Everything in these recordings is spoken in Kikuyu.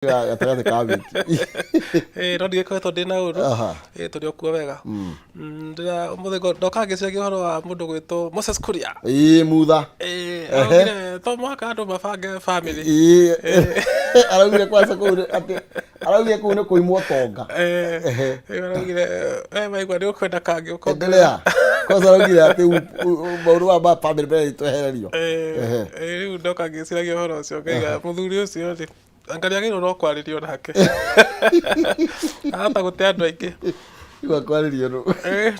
Gatagatĩ ka wiki. No ndigĩkoretwo ndĩ na ũru. Tũrĩ o kuo wega. Ndĩra ũmũthĩ ndoka ngĩciragia ũhoro wa mũndũ gwĩtwo Moses Kuria. Ĩĩ, mutha. Araugire to mũhaka andũ mabange family. Ĩĩ, araugire kwanza kũu atĩ araugire kũu nĩ kũimwo tonga. Rĩu araugire we maigua nĩ ũkwenda kangĩ ũkongerera. Endelea kwanza, araugire atĩ maũndũ maya ma family mbere twehererio. Rĩu ndoka ngĩciragia ũhoro ũcio, ngaiga mũthuri ũcio rĩ, anga nĩagĩrĩirwo no kwarĩrio nake, ahota gũte andũ aingĩ. Rĩu akwarĩrio nũ?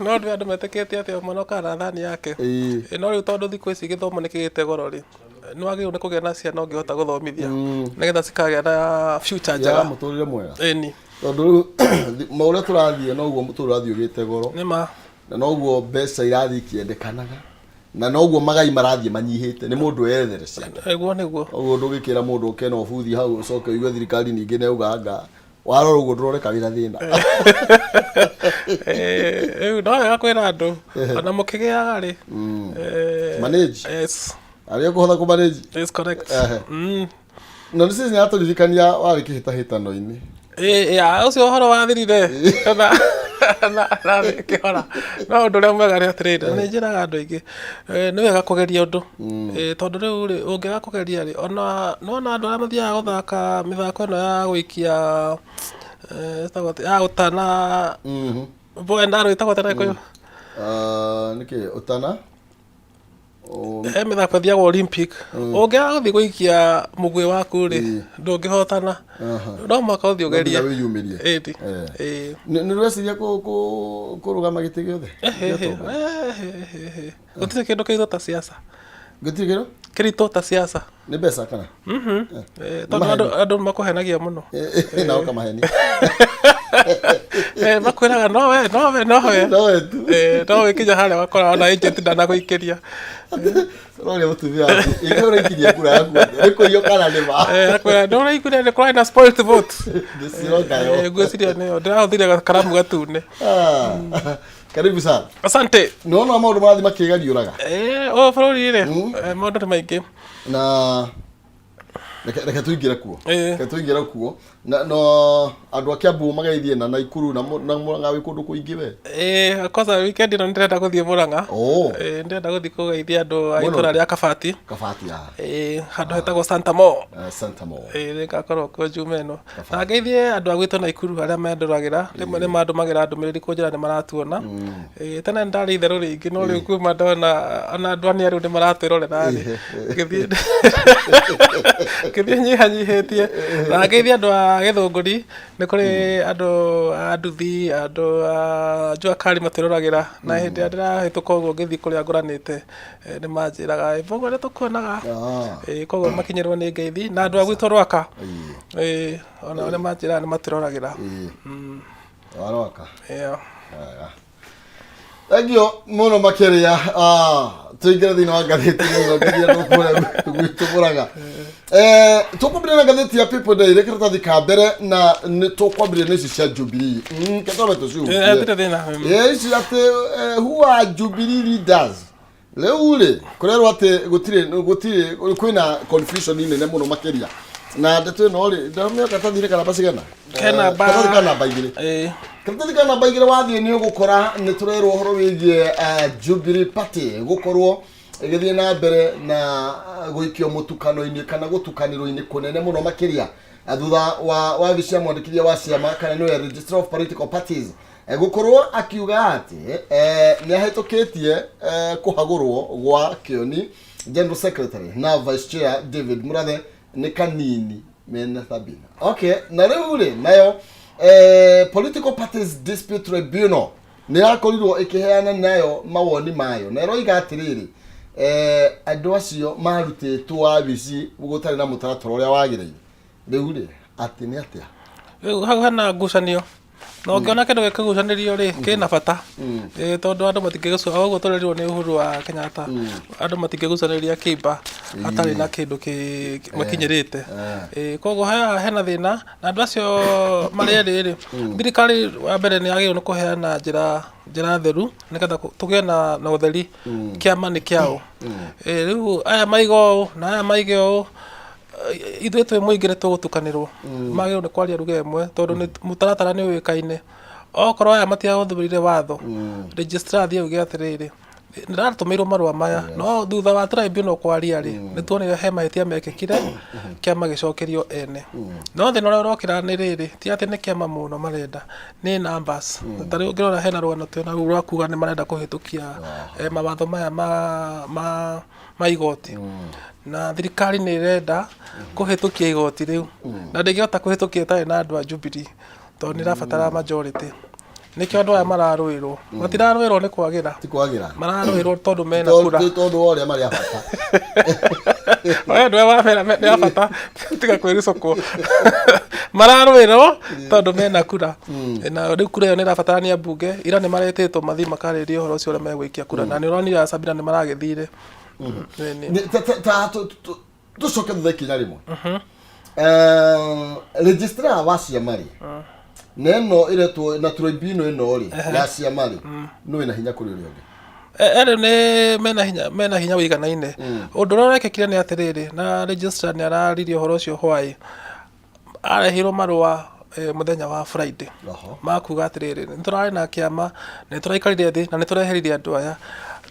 No nĩ andũ metĩkĩtie atĩ o mwana okaga na thani yake. No rĩu tondũ thikũ ici gĩthomo nĩ kĩgĩte goro rĩ, nĩ wagĩrĩirwo nĩ kũgĩa na ciana ũngĩhota gũthomithia nĩgetha cikagĩa na future ya njega. Mũtũrĩre mwega. Ĩni. Tondũ rĩu ma ũrĩa tũrathiĩ noguo mũtũrĩre ũrathiĩ ũgĩte goro. Nĩ ma. Na noguo mbeca irathiĩ ikĩendekanaga, na noguo magai marathiĩ manyihĩte nĩ mũndũ ethere ciake. Nĩguo. Ũguo ndũgĩkĩra mũndũ ũke na ũbuthi hau, ũcoke ũigue thirikari ningĩ nĩ uganga warora ũguo ndũroneka wĩna thĩna. Rĩu no wega kwĩra andũ ona mũkĩgĩaga rĩ, Manage. Yes. Arĩa ũkũhota kũmanage. Is correct. Na nĩ cici atũririkania warĩ kĩhĩtahĩtano-inĩ. Ya ũcio ũhoro wathirire na kĩhora, no ũndũ ũrĩa mwega nĩ atĩrĩrĩ, na nĩ njĩraga andũ aingĩ, nĩ wega kũgeria ũndũ. Tondũ rĩu rĩ, ũngĩaga kũgeria rĩ, ona nĩwona andũ arĩa mathiaga gũthaka mĩthako ĩno ya gũikia, ĩtagwo atĩa, ya ũta na bow and arrow, ĩtagwo atĩa na Gĩkũyũ? Ah, nĩkĩ ũtana? He mĩthako ĩthiagwo Olympic, ũngĩaga gũthiĩ gũikia mũguĩ waku rĩ, ndũngĩhotana. No mũhaka ũthiĩ No nginya ũgerie. Wĩyumĩrie. Ĩni. Nĩ ũreciria kũrũgama gĩtĩ gĩothe gĩa ũtongoria? Gũtirĩ kĩndũ kĩritũ ta siasa. Gũtirĩ kĩndũ kĩritũ ta siasa. Nĩ mbeca kana? Tondũ andũ makũhenagia mũno. Na ũkamahenia. Makwĩraga nowe, nowe, nowe. Nowe tu. No wĩkinya harĩa wakora ona agent ndanagũikĩria. Ũroria mũtumia waku ĩka ũraikirie kura yaku atĩa? Nĩ kũiywo kana nĩ ma? Akwĩra nĩ ũraiguire nĩ kũrarĩ na spoilt vote. Nĩcirokayo. Ngwĩciria nĩyo ndĩrahũthĩrire karamu gatune. Ah, karibu sana. Asante. Nĩwona maũndũ marathiĩ makĩgariũraga. Ũyũ bũrũri rĩ, maũndũ nĩ maingĩ. Na reke tũingĩre kuo. Reke tũingĩre kuo na no andũ a Kiambu mageithie na Naikuru na Murang'a, wĩ kũndũ kũingĩ we. Kwanza weekend ĩno nĩndĩrenda gũthiĩ Murang'a. Oh. Nĩndĩrenda gũthiĩ kũgeithia andũ a Mũno. itũra rĩa Kabati. Kabati ya Handũ hetagwo Santa Mo. Santa Mo. Nĩngakorwo kuo Juma ĩno. Na ngeithie andũ a gwitũ Naikuru arĩa mendoragĩra, rĩmwe nĩ mandũmagĩra ndũmĩrĩri kũnjĩra nĩ maratuona. Tene nĩ ndarĩ itherũ rĩingĩ, no rĩu kuma ndona ona andũ ania rĩu nĩ maratwĩrorera rĩ, ngĩthiĩ nyihanyihĩtie. Na ngeithie andũ a Gĩthũngũri, nĩ kũrĩ andũ a nduthi, andũ a jua kali matwĩroragĩra, na hĩndĩ ĩrĩa ndĩrahĩtũka ũguo ngĩthiĩ kũrĩa ngũranĩte, nĩ manjĩraga, "Mbũgua, nĩ tũkuonaga." Koguo makinyĩrwo nĩ ngeithi, na andũ a gwitũ Rwaka. Ona nĩ manjĩraga nĩ matwĩroragĩra. Warwaka. Yeah. Wega. Thank you mũno makĩria. Ah, tũingĩre thĩinĩ wa ngathĩti ĩno nginya nũkũrĩa gwitũ Mũrang'a. Tũkwambĩrĩria na ngathĩti ya People Daily, karatathi ka mbere, na nĩ tũkwambĩrĩria na ici cia Jubilee. Ke twambe tũcihutie. Hatirĩ thĩna. Ici atĩ who are Jubilee leaders? Rĩu rĩ, kũrerwo atĩ gũtirĩ kwĩna confusion nene mũno makĩria, na ndeto ĩno rĩ, ndamenya karatathi-inĩ ka namba cigana? Ke namba- Karatathi ka namba 2. Karatathi ka namba 2 wathiĩ nĩ ũgũkora nĩ tũrerwo ũhoro wĩgiĩ Jubilee Party gũkorwo ĩgĩthiĩ na mbere na gũikio mũtukano-inĩ kana gũtukanĩrwo-inĩ kũnene mũno makĩria, thutha wa wabici ya mwandĩkithia wa ciama, kana nĩwe Registrar of Political Parties, gũkorwo akiuga atĩ nĩ ahĩtũkĩtie kũhagũrwo gwa Kĩoni General Secretary na Vice Chair David Murathe nĩ kanini mena Sabina. Okay, na rĩu rĩ, nayo Political Parties Dispute Tribunal nĩ yakorirwo ĩkĩheana nayo mawoni mayo, na ĩroiga atĩrĩrĩ, andũ acio marutĩtwo wabici gũtarĩ na mũtaratara ũrĩa wagĩrĩire. Rĩu rĩ, atĩ nĩ atĩa? Rĩu hau hena ngucanio, na ũngĩona kĩndũ gĩkĩgucanĩrio rĩ, kĩna bata. Tondũ andũ matingĩgũcu o ũguo tũrerirwo nĩ Uhuru wa Kenyatta, andũ matingĩgucanĩria kĩimba hatarĩ na kĩndũ makinyĩrĩte. Koguo haha hena thĩna, na andũ acio marĩ erĩ rĩ, thirikari wa mbere nĩ yagĩrĩirwo nĩ kũheana njĩra theru nĩgetha tũgĩe na ũtheri kĩama nĩ kĩaũ. Rĩu aya maiga ũũ na aya maige ũũ. Ithuĩ twĩ mũingĩ nĩ tũgũtukanĩrwo. Magĩrĩirwo nĩ kwaria ruga ĩmwe tondũ nĩ mũtaratara nĩ ũĩkaine. Okorwo aya matiahũthĩrire watho, registrar athiĩ auge atĩrĩrĩ, nĩ ndatũmĩirwo marũa maya, no thutha wa tribunal kwaria rĩ, nĩ tuonire he mahĩtia mekĩkire, kĩama gĩcokerio ene. No thĩna ũrĩa ũrokĩra nĩ rĩrĩ, ti atĩ nĩ kĩama mũno marenda, nĩ numbers. Ta rĩu ũngĩrora hena rũgano twĩnaruo rwa kuga nĩ marenda kũhĩtũkia mawatho maya ma igoti. Na thirikari nĩ ĩrenda kũhĩtũkia igoti rĩu, na ndĩngĩhota kũhĩtũkia ĩtarĩ na andũ a Jubilee, tondũ nĩ ĩrabatara majority. Nĩkĩo andũ aya mararũĩrwo. Matirarũĩrwo nĩ kwagĩra. Ti kwagĩra. Mararũĩrwo tondũ mena kura. Tondũ wa ũrĩa marĩ a bata. We andũ aya wamera nĩ a bata, tiga kwĩricũkwo. Mararũĩrwo tondũ mena kura. Na rĩu kura ĩyo nĩ ĩrabatarania mbunge. Ira nĩ maretĩtwo mathiĩ makarĩrie ũhoro ũcio ũrĩa megũikia kura. Na nĩ ũronire Sabina nĩ maragĩthire. Ta tũcoke thutha ikinya rĩmwe. Registrar wa ciama rĩ, na ĩno ĩretwo na tribunal ĩno rĩ ya ciama rĩ, nũ wĩna hinya kũrĩ ũrĩa ũngĩ? Erĩ nĩ mena hinya wĩiganaine. Ũndũ ũrĩa ũrekĩkire nĩ atĩrĩrĩ, na registrar nĩ araririe ũhoro ũcio hwaĩ, areheirwo marũa mũthenya wa Friday makuga atĩrĩrĩ, nĩ tũrarĩ na kĩama, nĩ tũraikarire thĩ na nĩ tũreheririe andũ aya,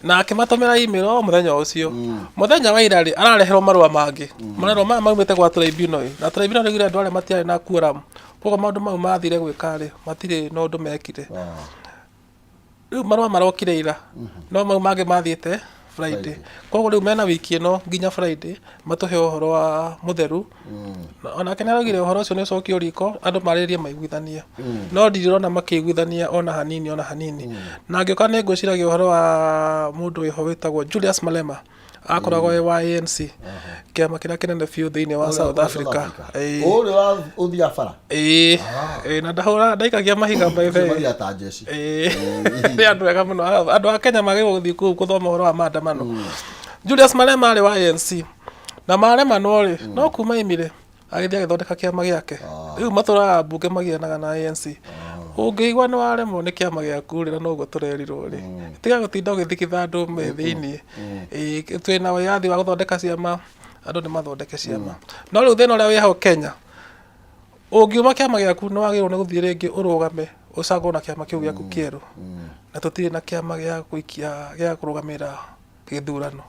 na akĩmatũmĩra email o mũthenya ũcio. Mũthenya wa ira rĩ, arareherwo marũa mangĩ, marerwo maya maumĩte gwa tribunal ĩ, na tribunal rĩugire andũ arĩa matiarĩ na quorum, koguo maũndũ mau mathire gwĩka rĩ, matirĩ na ũndũ mekire. Rĩu marũa marokire ira, no mau mangĩ mathiĩte Friday, koguo rĩu mena wiki ĩno nginya Friday matũhe ũhoro wa mũtheru. Onake nĩ araugire ũhoro ũcio nĩ ũcokio riko, andũ marĩrĩrie maiguithanie, no ndirona makĩiguithania ona hanini, ona hanini. Na ngĩũka nĩ ngwĩciragia ũhoro wa mũndũ wĩho wĩtagwo Julius Malema, akoragwo e wa ANC, kĩama kĩrĩa kĩnene biũ thĩinĩ wa South Africa. Ĩĩ. Ũrĩa wa ũthiaga bara. Ĩĩ, na ndahũra ndaikagia mahiga by the way. Mathiaga ta njeci. Ĩĩ. Nĩ andũ ega mũno. Andũ a Kenya magĩrĩirwo gũthiĩ kũu gũthoma ũhoro wa maandamano. Julius Malema arĩ wa ANC, na maremanwo rĩ, no kuma aimire agĩthiĩ agĩthondeka kĩama gĩake. Rĩu matũraga mbunge magianaga na ANC. Ũngĩigua nĩ waremwo nĩ kĩama gĩaku rĩ, na noguo tũrerirwo rĩ, tiga gũtinda ũgĩthikitha andũ me thĩiniĩ. Ĩĩ, twĩna wĩyathi wa gũthondeka ciama, andũ nĩ mathondeke ciama. No rĩu thĩna ũrĩa wĩho Kenya, ũngiuma kĩama gĩaku nĩ wagĩrĩirwo nĩ gũthiĩ rĩngĩ ũrũgame ũcagũrwo na kĩama kĩu gĩaku kĩerũ. Na tũtirĩ na kĩama gĩa gũikia gĩa kũrũgamĩrĩra gĩthurano.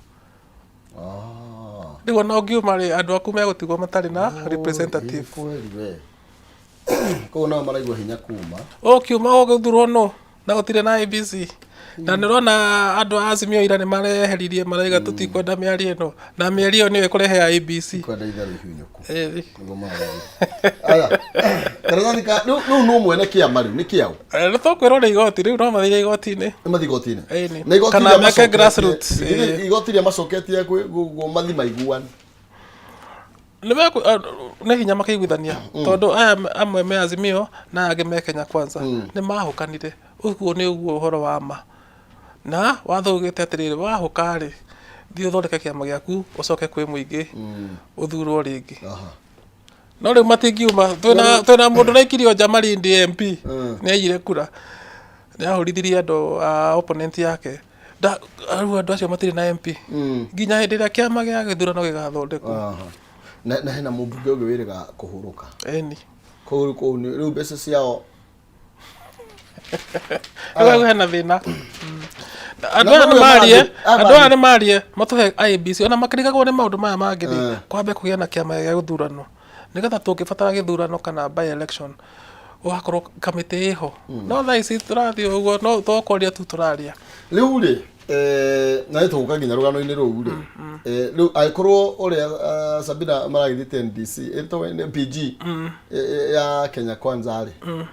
Rĩu ona ũngiuma rĩ, andũ aku megũtigwo matarĩ na representative. Ĩĩ, kweli we. Koguo nao maraigua hinya kuma. Ũkiuma ũgĩthurwo nũ na gũtirĩ na IEBC? Na nĩ ũrona andũ a Azimio ira nĩ mareheririe, maraiga tũtikwenda mĩario ĩno, na mĩario ĩyo nĩyo ĩkũrehe IEBC. Kwenda itherũ ihiũnyũku. Ĩĩ. Nĩguo marauga. Aya. Karatathi ka rĩu nũ mwene kĩama rĩu nĩ kĩao? Nĩ tũkwĩrwo nĩ igoti rĩu, no mathire igoti-inĩ. Nĩ mathiĩ igoti-inĩ. Ĩni. Na igoti Kana rĩrĩa meke macoketie- grassroots, Githĩ ĩĩ. igoti rĩrĩa macoketie mathi maiguane. Nĩ hinya makĩiguithania, tondũ aya amwe me Azimio na aya angĩ me Kenya Kwanza nĩ mahũkanire. Ũguo nĩ ũguo ũhoro wa ma, na watho ugĩte atĩrĩrĩ, wahũka rĩ, thiĩ ũthondeke kĩama gĩaku, ũcoke kwĩ mũingĩ ũthurwo rĩngĩ. No rĩu matingiuma. Twĩna mũndũ ũraikirio nja Malindi, MP, nĩ aiyire kura, nĩ ahũrithirie andũ a opponent yake. Rĩu andũ acio matirĩ na MP nginya hĩndĩ ĩrĩa kĩama gĩa gĩthurano gĩgathondekwo. Na hena mũmbunge ũngĩ wĩrĩga kũhurũka. Ĩni. Kũu rĩu mbeca ciao. Rĩu hena thĩna. Andũ aya nĩ marie, andũ aya nĩ marie matũhe IEBC, ona makĩrigagwo nĩ maũndũ maya mangĩ rĩ, kwambe kũgĩa na kĩama gĩa gĩthurano, nĩgetha tũngĩbatara gĩthurano kana by election gũgakorwo kamĩtĩ ĩho. No thaa ici tũrathiĩ ũguo no tokwaria tu tũraria. Rĩu rĩ, na nĩ tũgũka nginya rũgano-inĩ rũu rĩ, rĩu angĩkorwo ũrĩa Sabina maragĩthiĩte NDC ĩtagwo nĩ PG ya Kenya Kwanza rĩ,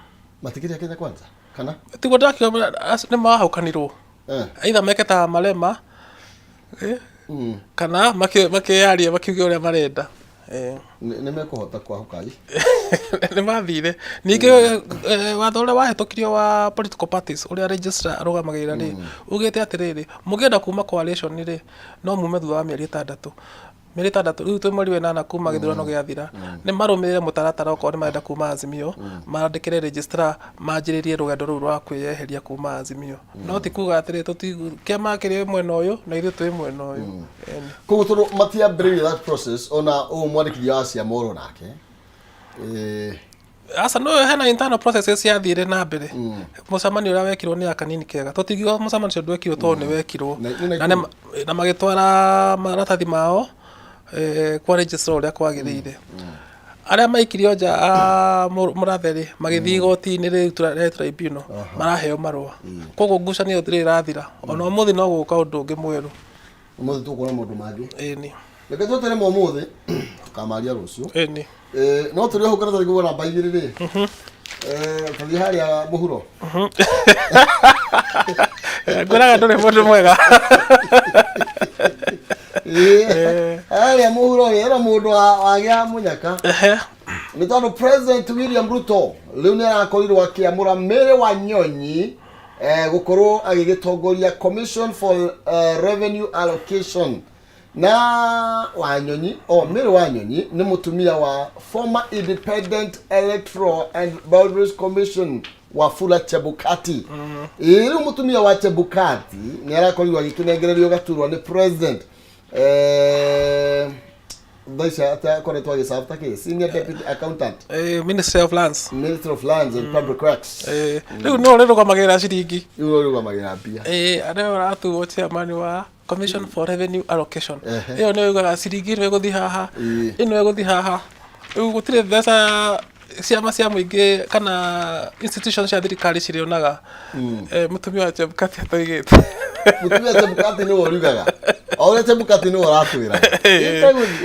matikĩrĩ a Kenya Kwanza kana? Tiguo ndakiuga nĩ mahũkanirwo. Either meke ta Malema kana makĩyarie makiuge ũrĩa marenda. Nĩ mekũhota kwahũka ĩ? Nĩ mathire. Ningĩ watho ũrĩa wahĩtũkirio wa political parties, ũrĩa registrar arũgamagĩrĩra rĩ, ugĩte atĩrĩrĩ, mũngĩenda kuma coalition rĩ, no mume thutha wa mĩeri 6. Mĩeri 6 rĩu twĩ mweri wa 8 kuma gĩthurano gĩathira, nĩ marũmĩrĩre mũtaratara okorwo nĩ marenda kuma Azimio, mandĩkĩre registrar manjĩrĩrie rũgendo rũu rwa kwĩyeheria kuma Azimio. No ti kuga atĩrĩ tũti kĩama kĩrĩ mwena ũyũ na ithuĩ twĩ mwena ũyũ. Ĩni. Koguo tondũ matiambĩrĩirie that process, ona ũũ mwandĩkithia wa ciama oro nake. Aca, no hena internal processes ciathire na mbere. Mũcemanio ũrĩa wekirwo nĩ akanini kega, tũtingiuga mũcemanio ũcio ndwekirwo tondũ nĩ wekirwo. Nĩ Na na magĩtwara maratathi mao kwa registrar ũrĩa kwagĩrĩire. Arĩa maikirio nja a Mũrathe rĩ, magĩthiĩ igoti-inĩ rĩu rĩa tribunal, maraheo marũa. Koguo ngucanio ĩyo ndĩrĩ ĩrathira. Ona ũmũthĩ no gũka ũndũ ũngĩ mwerũ. Ũmũthĩ tũkuona maũndũ mangĩ. Ĩni. Reke twetere ma ũmũthĩ, tũkamaria rũciũ. Ĩni. No tũrĩ o hau karatathi kau namba 2 rĩ. Tũthiĩ harĩa mũhuro. Ngwĩraga ndũrĩ mũndũ mwega. Harĩa mũhuro rĩ, hena mũndũ wagĩa mũnyaka. Nĩ tondũ President William Ruto rĩu nĩ arakorirwo akĩamũra Mary Wanyonyi gũkorwo agĩgĩtongoria Commission for Revenue Allocation. Na Wanyonyi, o Mary Wanyonyi nĩ mũtumia wa former Independent Electoral and Boundaries Commission Wafula Chebukati. Ĩĩ, rĩu mũtumia wa Chebukati nĩ arakorirwo agĩkĩnengererio gaturwa nĩ president. Thaa ici akoretwo agĩserve ta kĩ senior deputy accountant. Ministry of Lands. Ministry of Lands and Public Works. Rĩu nĩwe ũrĩrũgamagĩrĩra ciringi. Rĩu ũrũgamagĩrĩra mbia. Arĩa ũratuo chairman wa Commission for Revenue Allocation. Ĩyo nĩyo yugaga ciringi ĩno ĩgũthiĩ haha, ĩno ĩgũthiĩ haha. Rĩu gũtirĩ mbeca ciama cia mũingĩ kana institution cia thirikari cirĩonaga mũtumia wa Chebukati atoigĩte. Mũtumia Chebukati nĩwe ũriugaga. O ũrĩa Chebukati nĩwe ũratwĩra.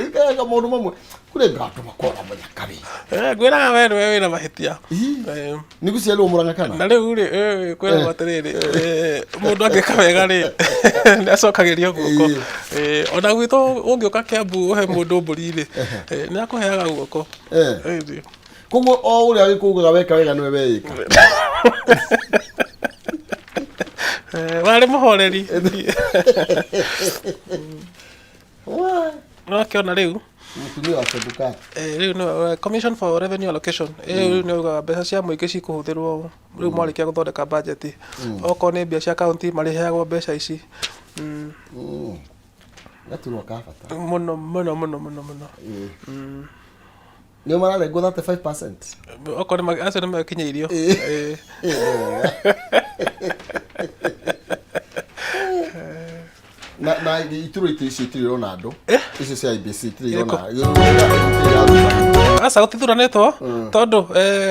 Ĩkaga maũndũ mamwe. Kũrĩ andũ makoragwo mũnyaka wĩ. Ngwĩraga we nĩwe wĩna mahĩtia. Nĩ gũciarĩrwo Mũrang'a kana? Na rĩu rĩ, kwĩragwo atĩrĩrĩ, mũndũ angĩka wega rĩ, nĩ acokagĩrio guoko. Ona gwitũ ũngĩũka Kĩambu ũhe mũndũ mbũri rĩ, nĩ akũheaga guoko. Koguo o ũrĩa agĩkũugaga weka wega nĩwe weĩka. Warĩ mũhoreri. No akĩona rĩu. Mũtumia wa Chebukati. Rĩu nĩwe Commission for Revenue Allocation. Rĩu nĩ ugaga mbeca cia mũingĩ cikũhũthĩrwo rĩu mwarĩkia gũthondeka budget. Okorwo nĩ mbia cia county marĩheagwo mbeca ici. Gaturwa ka bata. Mũno mũno mũno mũno mũno. Nĩo mararengwo 35%. Okorwo nĩ acio nĩ makinyĩirio. Na iturwa itĩ icio itirĩ irona andũ. Icio cia IEBC itirĩ irona. Aca, gũtithuranĩtwo tondũ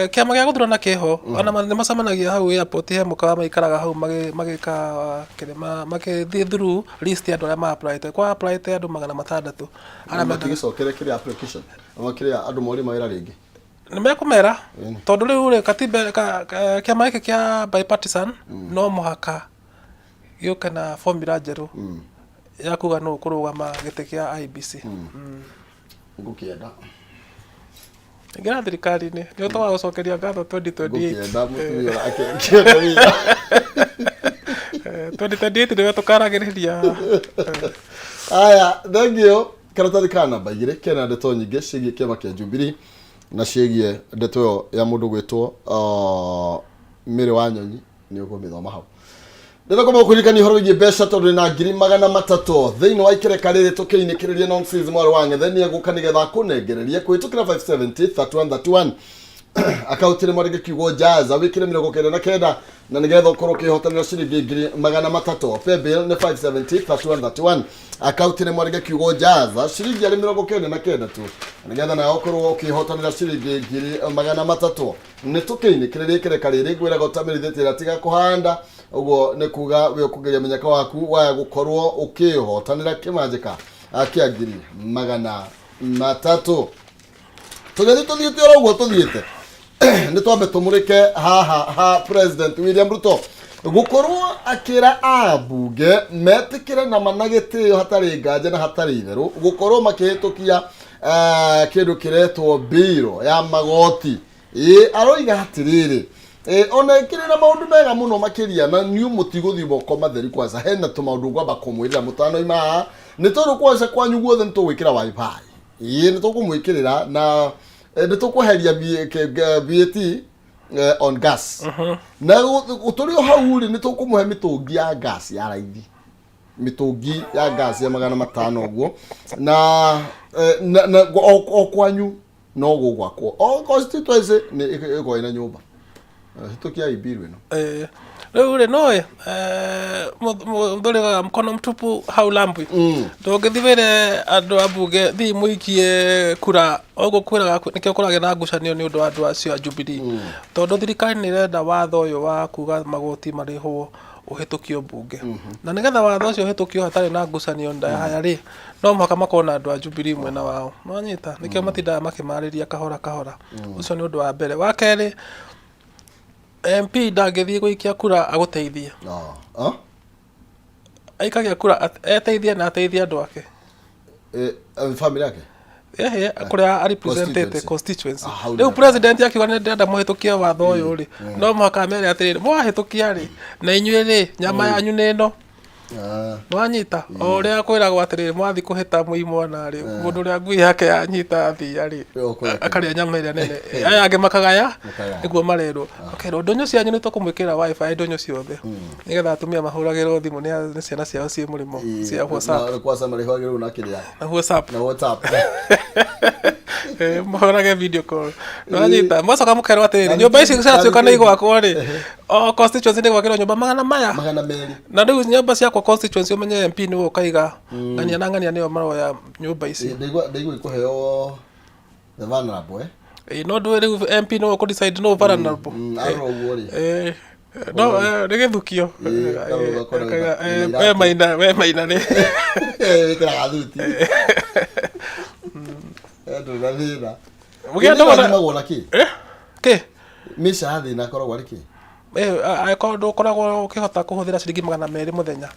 kĩama gĩa gũthurana kĩho, ona nĩ macemanagia hau airport, he mũkawa maikaraga hau magĩka kĩrĩa, magĩthiĩ through list ya andũ arĩa ma apply kwa apply andũ 600 arĩa mendaga. Matigĩcokere kĩrĩa application. Ama kĩrĩa andũ morie mawĩra rĩngĩ. Nĩ mekũmera tondũ rĩu rĩ katiba kĩama gĩkĩ kĩa bipartisan no mũhaka gĩũke na formula njerũ ya kuga nũ ũkũrũgama gĩtĩ kĩa IEBC. Ngũkĩenda. Ingĩra thirikari-inĩ nĩ ũtoga gũcokeria ngatho 2028. Ngũkĩenda mũtumia akĩenda wĩra. 2028 nĩwe tũkaragĩrĩria. Aya, thank you. Karatathi ka namba 2 kena ndeto nyingĩ ciĩgiĩ kĩama kĩa Jubilee na ciĩgiĩ ndeto ĩyo ya mũndũ gwĩtwo Mary Wanyonyi, nĩ ũkũmĩthoma hau. Ndĩrenda kwamba gũkũririkania ũhoro wĩgiĩ mbeca tondũ ndĩna 300,000 thĩinĩ wa ikereka rĩrĩ tũkĩinĩkĩrĩria nonsense. Mwarĩ wa ng'ethe nĩ egũka nĩgetha akũnengererie kũhĩtũkĩra 570 3131 akaunti rĩmwe rĩngĩ kiugo jaza wĩkĩre 99 na nĩgetha ũkorwo ũkĩhotanĩra ciringi 300,000. Paybill nĩ 570 3131, akaunti rĩmwe rĩngĩ kiugo jaza ciringi arĩ 99 tu nĩgetha nawe ũkorwo ũkĩhotanĩra ciringi 300,000. Nĩ tũkĩinĩkĩrĩria ikereka rĩrĩ ngwĩraga ũtamĩrithĩtie ĩrĩa tiga kũhanda ũguo nĩ kuga we ũkũgeria mũnyaka waku waya gũkorwo ũkĩhotanĩra kĩmanjĩka kĩa 300,000. Tũgĩthiĩ tũthiĩte oro ũguo tũthiĩte, nĩ twambe tũmũrĩke haha ha President William Ruto gũkorwo akĩra ambunge metĩkĩre na mana gĩtĩo hatarĩ nganja na hatarĩ itherũ gũkorwo makĩhĩtũkia kĩndũ kĩretwo mbiro ya magoti. Ĩ aroiga atĩrĩrĩ, ona ĩkĩrĩ na maũndũ mega mũno makĩria na niũ mũtigũthiĩ moko matheri. Kwanza hena tũmaũndũ ngwamba kũmwĩrĩra mũtanoima haha. Nĩ tondũ kwaca kwanyu guothe nĩ tũgwĩkĩra wifi. Ĩĩ nĩ tũkũmwĩkĩrĩra na nĩ tũkweheria VAT on gas. Na tũrĩ o hau rĩ, nĩ tũkũmũhe mĩtũngi ya gas ya raithi, mĩtũngi ya gas ya 500 ũguo, na o kwanyu no gũgwakwo o constituency nĩ ĩkorwo ĩna nyũmba. Hĩtũkia bill ĩno. Rĩu rĩ noĩ mũthũrĩgaga mkono mtupu haulambwi. Ndũngĩthiĩ wĩre andũ a mbunge thiĩ mũikie kura ũguo kwĩraga, nĩkĩo kũragĩa na ngucanio nĩ ũndũ wa andũ acio a Jubilee, tondũ thirikari nĩ ĩrenda watho ũyũ wa kuga magoti marĩhwo ũhĩtũkio mbunge, na nĩgetha watho ũcio ũhĩtũkio hatarĩ na ngucanio ndaya rĩ, no mũhaka makorwo na andũ a Jubilee mwena wao. Nĩwanyita? Nĩkĩo matindaga makĩmarĩria kahora kahora. Ũcio nĩ ũndũ wa mbere. Wa kerĩ, MP ndangĩthiĩ gũikia kura agũteithie. Ah? Aikagia kura eteithie na ateithie andũ ake. Family yake. Ehe, kũrĩa arepresentete. Constituency. Constituency. Ah, hau rĩu nĩ- president akiuga nĩ ndĩrenda mũhĩtũkie watho ũyũ rĩ, no mũhaka amere atĩrĩrĩ, mwahĩtũkia rĩ, na inyuĩ rĩ, nyama yanyu nĩ ĩno. Nĩwanyita? O ũrĩa kwĩragwo atĩrĩrĩ, mwathiĩ kũhĩta mwĩ mwana rĩ, mũndũ ũrĩa ngui yake yanyita thia rĩ, Ũkũrĩa. Akarĩa nyama ĩrĩa nene, aya angĩ makagaya. Makagaya. Nĩguo marerwo, makerwo ndũnyũ cianyu nĩ tũkũmwĩkĩra wifi ndũnyũ ciothe, nĩgetha atumia mahũragĩrwo thimũ nĩ ciana ciao ciĩ mũrĩmo cia WhatsApp. Na kwaca marĩhagĩrwo na kĩrĩa? Na WhatsApp. Na WhatsApp. Mũhũrage video call. Nĩwanyita? Mwacoka mũkerwo atĩrĩrĩ, nyũmba ici ciratuĩka nĩ igwakwo rĩ, o constituency nĩ gwakĩrwo nyũmba magana maya 200. Na rĩu nyũmba ciakwa constituency, ũmenye MP nĩwe ũkaiga ng'ania na ng'ania nĩo maroya nyũmba ici. Ndaigua ikũheo the vulnerable, eh? Ĩ, no ndũĩ rĩu MP nĩwe ũkũ-decide nũ vulnerable. Arora ũguo rĩ. No nĩ gĩthukio. Karora ũgakora Akaiga, wĩna we iratũ. Maina, we Maina nĩ Wĩkĩraga thuti. Ndũrĩ na thĩna. Mũgĩenda Thĩna athimagwo na kĩ? Eh? Kĩ? Mĩcara thĩna akoragwo arĩ kĩ? Angĩkorwo ndũkoragwo ũkĩhota kũhũthĩra ciringi 200 mũthenya,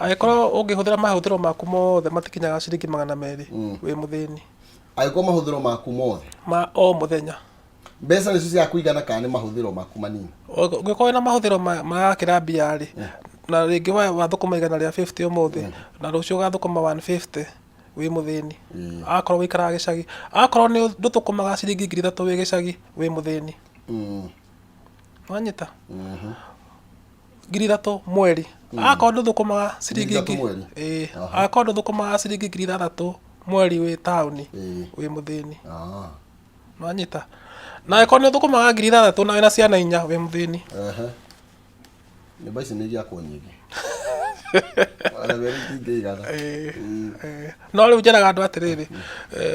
angĩkorwo ũngĩhũthĩra mahũthĩro maku mothe matikinyaga ciringi 200, wĩ mũthĩni. Angĩkorwo mahũthĩro maku mothe ma o mũthenya. Mbeca nĩcio cia kũigana kana nĩ mahũthĩro maku manini? Ũngĩkorwo wĩna mahũthĩro marakĩra mbia rĩ, na rĩngĩ we wathũkũma 150 ũmũthĩ na rũciũ ũgathũkũma 150, wĩ mũthĩni. Akorwo wĩikaraga gĩcagi, akorwo nĩ ndũthũkũmaga ciringi 3000 wĩ gĩcagi, wĩ mũthĩni. Wanyita? 3000 mweri, akorwo ndũthũkũmaga ciringi 3000 mweri? Ĩĩ. Akorwo ndũthũkũmaga ciringi 6000 mweri wĩ taũni, wĩ mũthĩni. Nwanyita? Na angĩkorwo nĩ ũthũkũmaga 6000 na wĩna ciana inya, wĩ mũthĩni. Ehe. Nyũmba ici nĩ igĩakwo nyingĩ, 200 itingĩigana. Ĩĩ. No rĩu njĩraga andũ atĩrĩrĩ,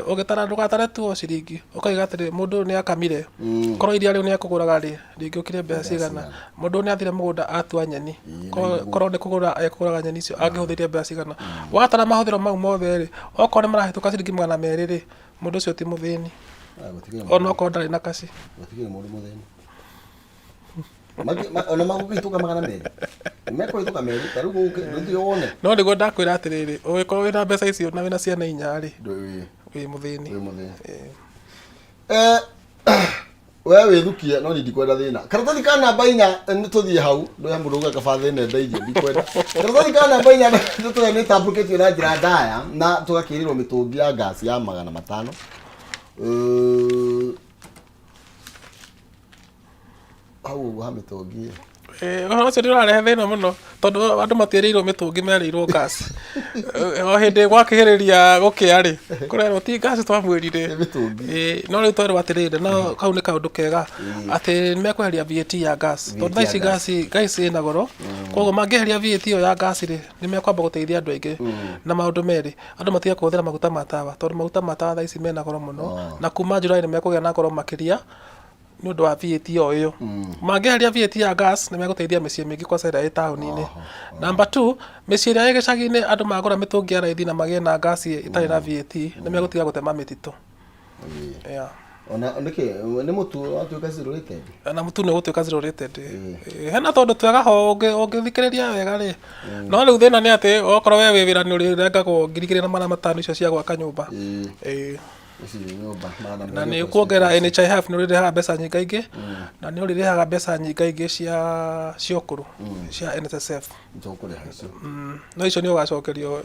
ũgĩtara ndũgatare tu o ciringi, ũkaiga atĩrĩrĩ, mũndũ ũyũ nĩ akamire, korwo iria rĩu nĩ ekũgũraga rĩ, rĩngĩũkire mbeca cigana? Mũndũ ũyũ nĩ athire mũgũnda atua nyeni, korwo nĩ kũgũra ekũgũraga nyeni icio angĩhũthĩrire mbeca cigana? Watara mahũthĩro mau mothe rĩ, okorwo nĩ marahĩtũka ciringi 200 rĩ, mũndũ ũcio ti mũthĩni. Ah, gũtikĩrĩ ona okorwo ndarĩ na kaci. Gũtikĩrĩ mũndũ mũthĩni. Ona magũkĩhĩtũka 200, mekũhĩtũka merĩ ta rĩu gũkĩ wone. No nĩguo ndakwĩra atĩrĩrĩ, ũngĩkorwo wĩna mbeca icio na wĩna ciana inya rĩ, Ndũ- wĩ mũthĩni. Wĩ mũthĩni. We wĩthukie, no niĩ ndikwenda thĩna. Karatathi ka namba 4, nĩ tũthiĩ hau ndũhe mũndũ uga kaba thĩna endeithio, ndikwenda. Karatathi ka namba 4 nĩ tũrĩa nĩ tambũrũkĩtio na njĩra ndaya na tũgakĩrĩrwo mĩtũngi ya ngasi ya 500. Hau ũguo ha mĩtũngi ĩ. Ũhoro ũcio nĩ ũrarehe thĩna mũno tondũ andũ matierĩirwo mĩtũngi, merĩirwo gas. O hĩndĩ gwakĩhĩrĩria gũkĩa rĩ, kũrerwo ti gas twamwĩrire. Nĩ mĩtũngi. No rĩu twerwo atĩrĩrĩ, no kau nĩ kaũndũ kega atĩ nĩ mekweheria VAT ya gas, tondũ thaa ici ya gas. Gas ĩna goro. Koguo mangĩeheria VAT ĩyo ya gas rĩ, nĩ mekwamba gũteithia andũ aingĩ na maũndũ merĩ, andũ matige kũhũthĩra maguta ma tawa, tondũ maguta ma tawa thaa ici mena goro mũno, na kuma July nĩ mekũgĩa na goro makĩria nĩ ũndũ wa VAT o ĩyo. Mangĩeheria VAT ya gas nĩ megũteithia mĩciĩ mĩingĩ kwanza ĩrĩa ĩ taũni-inĩ. Number two, mĩciĩ ĩrĩa ĩ gĩcagi-inĩ, andũ magũra mĩtũngi ya raithi na magĩe na gas ĩtarĩ na VAT, nĩ megũtiga gũtema mĩtitũ. Yeah. Ona nĩkĩ nĩ mũtu watuĩka zero rated? Na mũtu nĩ ũgũtuĩka zero rated. Hena tondũ twega ho ũngĩthikĩrĩria wega rĩ, no rĩu thĩna nĩ atĩ okorwo we wĩ wĩra nĩ ũrĩrengagwo 2500 icio cia gwaka nyũmba. Ici nyũmba magana Na merĩ nĩ o kuongerera constituency. NHIF nĩ ũrĩrĩhaga mbeca nyingaingĩ, na nĩ ũrĩrĩhaga mbeca nyingaingĩ cia ũkũrũ cia NSSF. Nĩtũkũrĩha icio. No icio nĩ ũgacokerio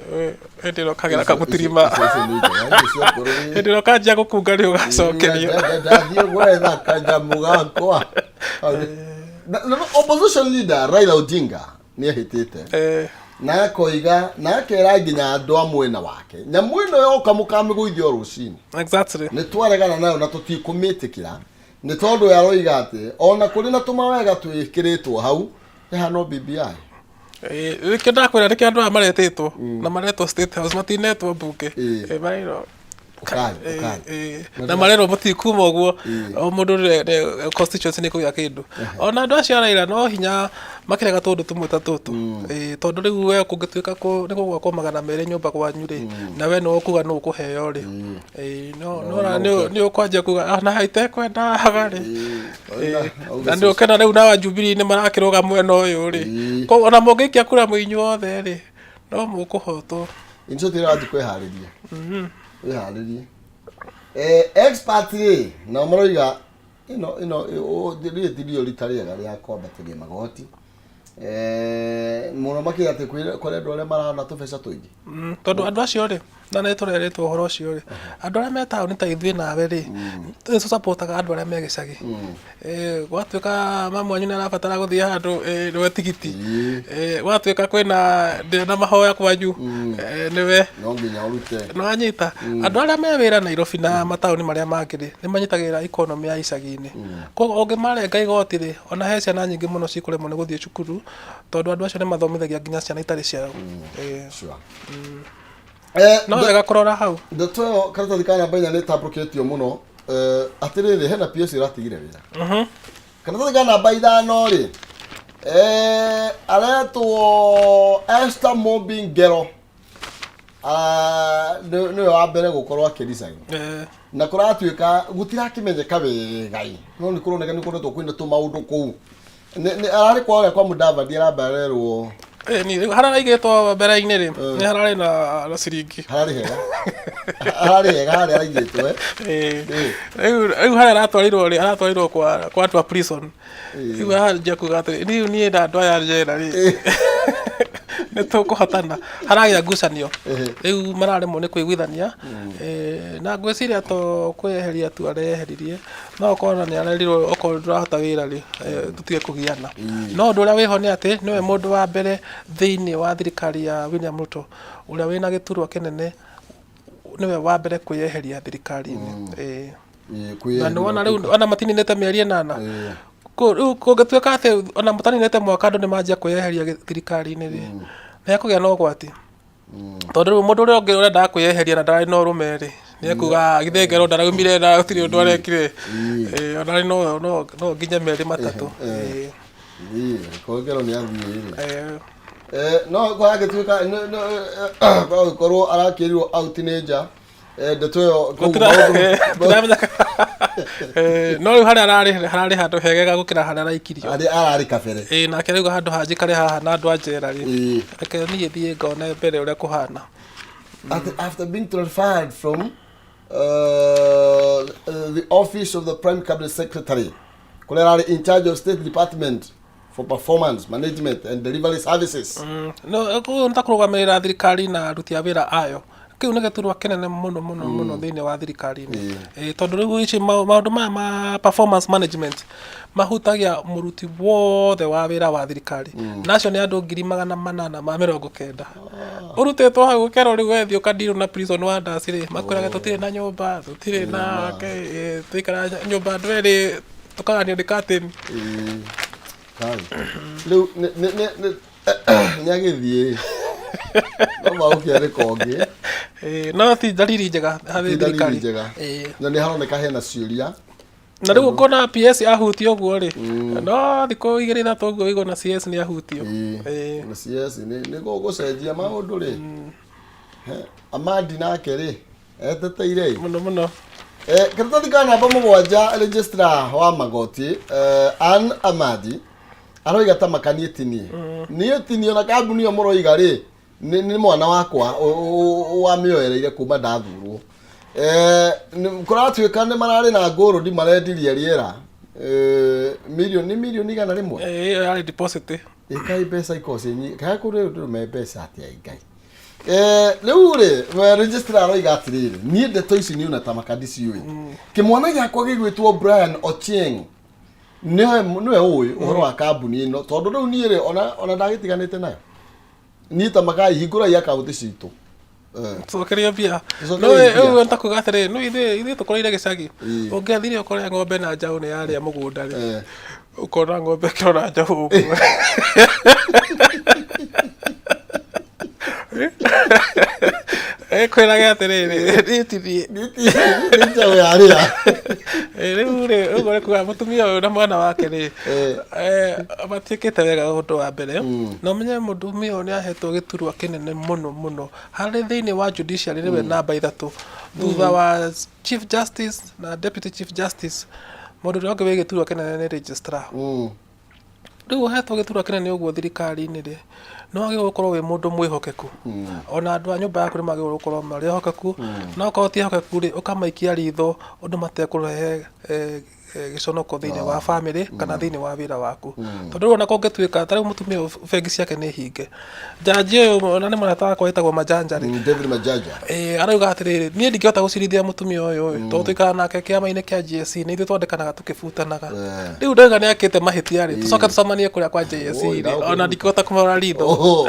hĩndĩ ĩrĩa ũkagera kamũtirima. Icio nĩ njega, icio cia ũkũrũ nĩ- Hĩndĩ ĩrĩa ũkanjia gũkunga nĩ ũgacokerio. Ndathiĩ gwetha kanyamũ gakwa. Na opposition leader Raila Odinga nĩ ehĩtĩte na akoiga na akera nginya andũ a mwena wake, nyamũ ĩno yoka mũkamĩgũithia o rũcinĩ. Nĩ twaregana nayo na tũtikũmĩtĩkĩra, nĩ tondũ aroiga atĩ ona kũrĩ na tũmawega twĩkĩrĩtwo hau ĩhana BBI. Nĩkĩo ndakwĩra, nĩkĩo andũ aya maretĩtwo na maretwo State House, matinetwo mbunge. Marerwo Ũkai, ũkai. Na marerwo mũtikuma ũguo, o mũndũ constituency nĩ kũgĩa kĩndũ. Ona andũ acio a Raila no hinya makĩrega tũndũ tũmwe ta tũtũ. Tondũ rĩu we kũngĩtuĩka nĩ kũgwakwo 200 nyũmba kwanyu rĩ, na we nĩwe ũkuga nũ ũkũheo rĩ, no nĩ ũkwanjia kuga, "Ah, na itekwendaga rĩ." Na nĩ ũkena rĩu na Jubilee nĩ marakĩrũga mwena ũyũ rĩ. Koguo ona mũngĩikia kura mwĩ inyuothe rĩ, no mũkũhotwo. Incio tĩra kwĩharĩria wĩharĩrie. Expert rĩ, nao maroiga ĩno rĩrĩ ti rĩo rita rĩega rĩa kwambatĩria magoti. Mũno makĩria atĩ kũrĩ andũ arĩa marona tũbeca tũingĩ. Tondũ andũ acio rĩ, na nĩ tũrerĩtwo ũhoro ũcio rĩ, andũ arĩa me taũni ta ithuĩ nawe rĩ, nĩ tũcapotaga andũ arĩa me gĩcagi. Gwatuĩka mamu wanyu nĩ arabatara gũthiĩ handũ, nĩwe tigiti. Gwatuĩka kwĩna ndĩna na mahoya kwanyu, nĩwe no nginya ũrute. Nĩ wanyita? Andũ arĩa me wĩra Nairobi na mataũni marĩa mangĩ rĩ, nĩ manyitagĩrĩra economy ya icagi-inĩ. Koguo ũngĩmarenga igoti rĩ, ona he ciana nyingĩ mũno cikũremwo nĩ gũthiĩ cukuru, tondũ andũ acio nĩ mathomithagia nginya ciana itarĩ ciao. Sure. No wega kũrora hau. Ndeto ĩyo karatathi ka namba 4 nĩ ĩtambũrũkĩtio mũno. Atĩrĩrĩ, hena PS ĩratigire wĩra. Karatathi ka namba 5 rĩ, aretwo Esther Mumbi Ngero. Ah, nĩwe wa mbere gũkorwo akĩresign. Na kũratuĩka gũtirakĩmenyeka wega ĩ, no nĩ kũroneka nĩ kũretwo kwĩna tũmaũndũ kũu. Ararĩ kwa ũrĩa kwa Mudavadi arambarerwo. Ni rĩu harĩa aigĩtwo mbere-inĩ rĩ, nĩ hararĩ na ciringi. Hararĩ hega, hararĩ hega harĩa araigĩtwo. Rĩu harĩa aratwarirwo rĩ, aratwarirwo kwa andũ a prison. Rĩu aranjia kuga atĩrĩ, rĩu niĩ na andũ aya njera rĩ, nĩ tũkũhotana? Haragĩa ngucanio, rĩu mararemwo nĩ kũiguithania. Na ngwĩciria to kwĩyeheria tu areyeheririe, no okorwo ona nĩ arerirwo okorwo ndũrahota wĩra rĩ, tũtige kũgiana. No ũndũ ũrĩa wĩho nĩ atĩ nĩwe mũndũ wa mbere thĩinĩ wa thirikari ya William Ruto ũrĩa wĩna gĩturwa kĩnene, nĩwe wa mbere kwĩyeheria thirikari-inĩ. Na nĩ wona rĩu ona matininĩte mĩeri 8. Rĩu kũngĩtuĩka atĩ ona mũtaninĩte mwaka andũ nĩ manjia kwĩyeheria thirikari-inĩ rĩ, nĩ hekũgĩa na ũgwati, tondũ rĩu mũndũ ũrĩa ũngĩ ũrendaga kwĩyeheria na ndararĩ na ũrũme rĩ, nĩ ekuga githĩ Ngero ndaraumire na gũtirĩ ũndũ arekire? Ona rĩ no nginya merĩ matatũ. Kongero nĩ athiĩ rĩ. No kũragĩtuĩka kũragĩkorwo arakĩrirwo out nĩ nja. Ndeto ĩyo kũu Tũramenya. No rĩu harĩa ararĩ hararĩ handũ hegega gũkĩra harĩa araikirio. Harĩa ararĩ kabere. Ĩĩ, nake rĩu handũ ha njikare haha na andũ a njera rĩ, reke niĩ thiĩ ngone mbere ũrĩa kũhana. After being transferred from the office of the Prime Cabinet Secretary kũrĩa ararĩ in charge of State Department for Performance Management and Delivery Services. No kũu nĩ ta kũrũgamĩrĩra thirikari na aruti a wĩra ayo. Kĩu nĩ gĩturwa kĩnene mũno mũno mũno thĩinĩ wa thirikari-inĩ. Tondũ rĩu ici maũndũ maya ma performance management mahutagia mũruti wothe wa wĩra wa thirikari, na acio nĩ andũ 890,000. Ũrutĩtwo hau ũkerwo rĩu we thiĩ ũkadirwo na prison warders rĩ, makwĩraga tũtirĩ na nyũmba, tũtirĩ na tũikara nyũmba andũ erĩ, tũkaganio nĩ curtain. Ĩĩ. Kai. Rĩu nĩ agĩthiĩ no magũkĩarĩ kongĩ. Ĩĩ, no ti dalili njega harĩ Ti dalili thirikari. njega. Na nĩ haroneka hena ciũria. Na rĩu ũkona PS ahutio ũguo rĩ, no thikũ igĩrĩ ithatũ ũguo ũigua na CS nĩ ahutio. Na CS nĩ gũgũcenjia maũndũ rĩ. Amadi nake rĩ eteteire ĩ. Mũno mũno. Karatathi ka namba 7, registrar wa magoti Ann Amadi aroiga ta makanie tinie niĩ tinie na kambuni ĩyo mũroiga rĩ, nĩ mwana wakwa wamĩoereire kuma ndathurwo. Kũratuĩka nĩ mararĩ na ngũrũndi marendirie rĩera mirioni mirioni 100. Ĩyo yarĩ deposit. Ĩkai mbeca ikorwo ciĩ nyingĩ kaĩ kũrĩ ũndũ me mbeca atĩa Ngai. Rĩu rĩ we registrar aroiga atĩrĩrĩ, niĩ ndeto ici niĩ ona ta makandi ciũĩ, kĩmwana gĩakwa gĩgwĩtwo Brian Ochieng nĩwe nĩwe ũĩ ũhoro wa kambuni ĩno, tondũ rĩu niĩ rĩ ona ndagĩtiganĩte nayo. Niĩ ta makai hingũrai akaunti citũ. Cokerio mbia. Tũcokerio mbia. Rĩu nĩ ta kuga atĩrĩrĩ, nĩ ithuĩ tũkũrĩire gĩcagi. Ũngĩathire ũkore ng'ombe na njaũ nĩ yarĩa mũgũnda rĩ, ũkona ng'ombe ĩkĩrora njaũ ũguo. Ĩkwĩrage atĩrĩrĩ, niĩ ti niĩ. Nĩ njaũ yarĩa. Rĩu rĩ, ũguo nĩ kuga mũtumia ũyũ na mwana wake rĩ, matiĩkĩte wega ũndũ wa mbere. Na ũmenye mũtumia ũyũ nĩ ahetwo gĩturwa kĩnene mũno mũno harĩ thĩinĩ wa judiciary, nĩwe namba 3 thutha wa Chief Justice na Deputy Chief Justice. Mũndũ ũrĩa ũngĩ wĩ gĩturwa kĩnene nĩ registrar. Rĩu ũhetwo gĩturwa kĩnene ũguo thirikari-inĩ rĩ, nĩ wagĩrĩirwo gũkorwo wĩ mũndũ mwĩhokeku. Ona andũ a nyũmba yaku nĩ magĩrĩirwo gũkorwo marĩ ehokeku. Na okorwo ti ehokeku rĩ, ũkamaikia ritho ũndũ matekũrehe gĩconoko thĩinĩ wa bamĩrĩ kana thĩinĩ wa wĩra waku. Tondũ rĩu ona kũngĩtuĩka ta rĩu mũtumia ũyũ bengi ciake nĩ hinge, njanji ũyũ ona nĩ mũrata wakwa wĩtagwo Majanja rĩ, David Majanja. Arauga atĩrĩrĩ, niĩ ndingĩhota gũcirithia mũtumia ũyũ ĩ, tondũ tũikaraga nake kĩama-inĩ kĩa JSC, nĩ ithuĩ twandĩkanaga tũkĩbutanaga. Rĩu ndauga nĩ akĩte mahĩtia rĩ, tũcoke tũcemanie kũrĩa kwa JSC Oi, rĩ, ona ndingĩhota kũmũrora ritho. Oho.